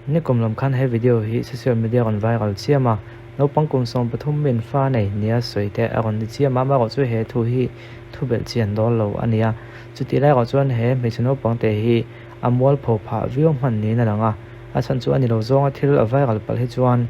Nikum lam khan he video hi social media rawn viral chiam a, naupang kum 13 min fa nei nia sawi te a rawn ni chiam a, amaherawhchu he thu hi thu belh chian dawl lo a ni a. Chutih lai erawh chuan he hmeichhe naupang te hi a mualpho phah viau hman niin a lang a, a chhan chu a ni lo zawnga thil a viral palh hi chuan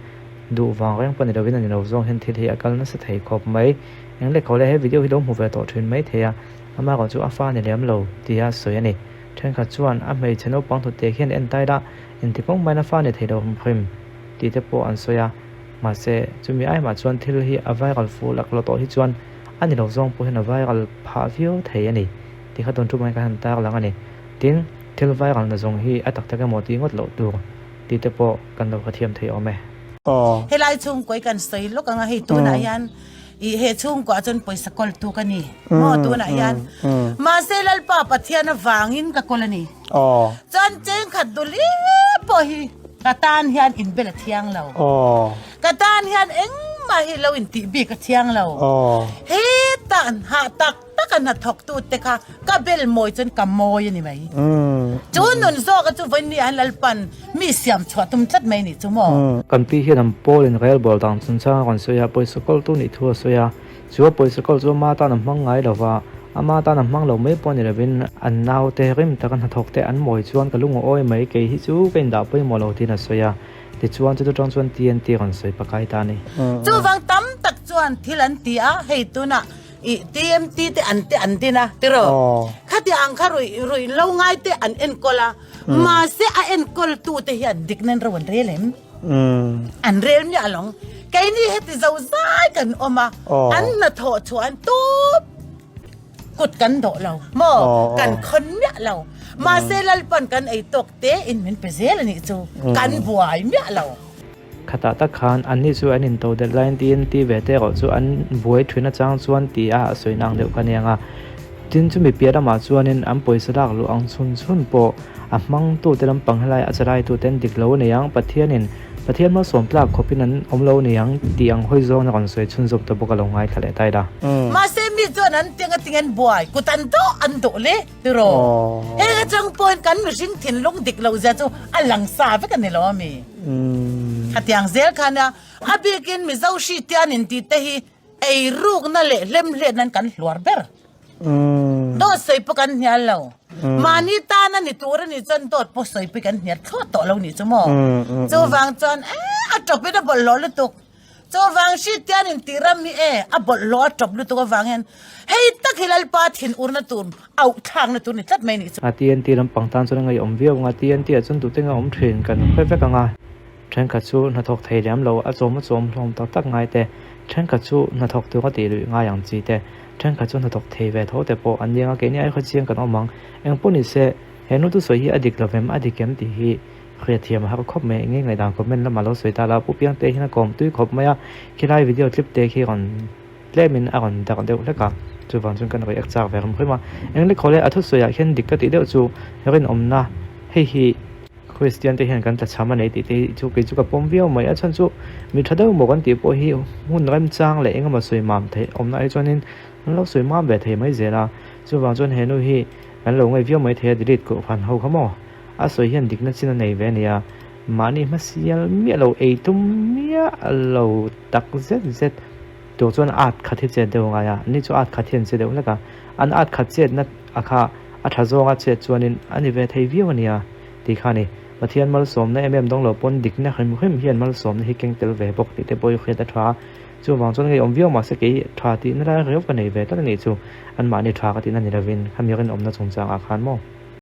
duh vang reng pawh ni lovin a ni lo zawng hian thil hi a kal nasa thei khawp mai. Eng lehkhaw leh he video hi lo hmu ve tawh thin mai thei a, amaherawhchu a fa ni lem lo tia sawi a ni. Thenkhat chuan a hmeichhe naupang hnute hian en tai la, engti kawng main a fa ni thei lo hrim tih te pawh an sawi a. Mahse, chumi aimah chuan thil hi a viral fu lak lo tawh hi chuan a ni lo zawng pawh hian a viral phah viau thei a ni tih kha tawn thu mai kha han tar lang a ni. Tin, thil viral na zawng hi a tak tak emaw tih ngawt loh tur tih te pawh kan lo hrethiam thei awm e. Helai chhungkawi kan sawi lawk ang a, hei tunah hian I he chhungkuah chuan pawisa kawltu ka ni maw tunah hian mahse Lalpa Pathian avangin ka kawl a ni. Chuan chengkhat duli pawh hi ka tan hian inbel a thiang lo. Ka tan hian engmah hi lo intih bik a thiang lo. Hetah hah tak tak a hnathawktu te kha ka bel mawi chuan ka mawi a ni mai. Chu nun zawka chu vawiin ah hian Lalpan mi siam chhuah tum tlat mai a nih chu maw? Kan pi hian an pawl in rel bawl dan chungchang a rawn sawi a, pawisa kawltu nih thu a sawi a. Chu a pawisa kawl chu ama tan a hmang ngai lo va, ama tan a hmang lo mai pawh ni lovin an naute rim taka hnathawk te an mawi chuan ka lungaw awi mai, kei hi chu ka indah pawimawh lo tiin a sawi a. Tichuan chuta tang chuan TNT rawn sawi pakai ta a ni. Chuvang tam tak chuan thil an ti a, hei tunah I TMT te an te an din a tiraw? Khati ang kha ruih ruih lo ngai te an enkawl a, mahse a enkawl tu te hian dik nan ro an rel em? An rel miah lo. Keini heti zo zai kan awm a, an hnathawh chuan tup kut kan dawh lo maw? Kan khawn miah lo. Mahse Lalpan kan ei tawk te in min pe zel a nih chu, kan buai miah lo. Khatah tak khan anni chu an into delh laiin TNT ve te erawh chu an buai thin atang chuan ti a a sawi nang deuh kha aniang a. Tin chumi piah lamah chuanin an pawisa lak luh ang chhun chhun pawh a hmangtute lampang helai a chalaitute an dik lo a ni ang, Pathianin Pathian malsawm tlak khawpin an awm lo a ni ang tih ang hawi zawngin a rawn sawi chhunzawm ta bawk a lo ngaithla leh ta ila. Mahse mi chuan an teng a tinge an buai kut an dawh an dawh le tiraw? Heng atang pawhin kan mihring thinlung dik loh zia chu a lang sa vek a ni lo ami? Khatiang zel kha nia, a bikin Mizo hri tian intih te hi ei rukna leh hlemhlet nan kan hluar ber. Dawt sawi pawh kan hnial lo. Mahni tan a ni tur a nih chuan dawt pawh sawi pawh kan hnial thlawt tawh lo nih chu maw. Chuvang chuan a tawpin a bawlhhlawh lutuk. Chuvang hri tian intih ram hi e, a bawlhhlawh a tawp lutuk avang hian hei tak hi Lalpa thin urna tur, auh thlakna tur ni tlat mai nih chu. A TNT lampang tan chuan a ngaihawm viau ang a, TNT ah chuan duhte nga awm thin kan hre vek ang a, thenkhat chu hnathawk thei lem lo a chawm a chawm hlawm tak tak ngai te, thenkhat chu hnathawk tur a tih luih ngai ang chi te, thenkhat chu hnathawk thei ve tho te pawh an nia keini ai khaw chiang kan awm ang. Engpawh ni se, he nu thusawi hi a dik lo vem, a dik em tih hi Hriatthiam a har khawp mai, enge ngaihdan comment lamah lo sawi ta la, Pu Piangte hian a kawm tui khawp mai a, khilai video clip te khi rawn tlemin a rawn darh deuh hlek a, chuvang chuan kan react chak ve rem rem a, eng lekhaw leh a thusawi ah khian dik ka tih deuh chu rinawmna hei hi Kristian te hian kan tlachham a nei tih te hi chu kei chu ka pawm viau mai, a chhan chu mi tha deuh maw kan tih pawh hi hmun remchang leh engemaw sawi mam theih awmna ah chuanin an lo sawi mam ve thei mai zel a, chuvang chuan he nu hi kan lo ngaih viau mai thei a delete kohhran ho kha maw. A sawi hian dikna chin a nei ve a nia, mahni hmasial miah lo ei tum miah lo tak zet zet tur chuan at khat hi chet deuh a ngai a, ni chu at khat hi an che deuh hlek a, an at khat chetna a kha a tha zawnga chet chuanin a ni ve thei viau a nia tih kha a ni. Pathian malsawmna em em dawng lo pawn dikna hrim hrim hian malsawmna hi keng tel ve bawk tih te pawh i hriat a tha a, chuvang chuan ngeiawm viau mahse kei tha tihna lai riau ka nei ve tlat a nih chu, anmahni tha ka tihna ni lovin khami rinawmna chungchangah khan maw.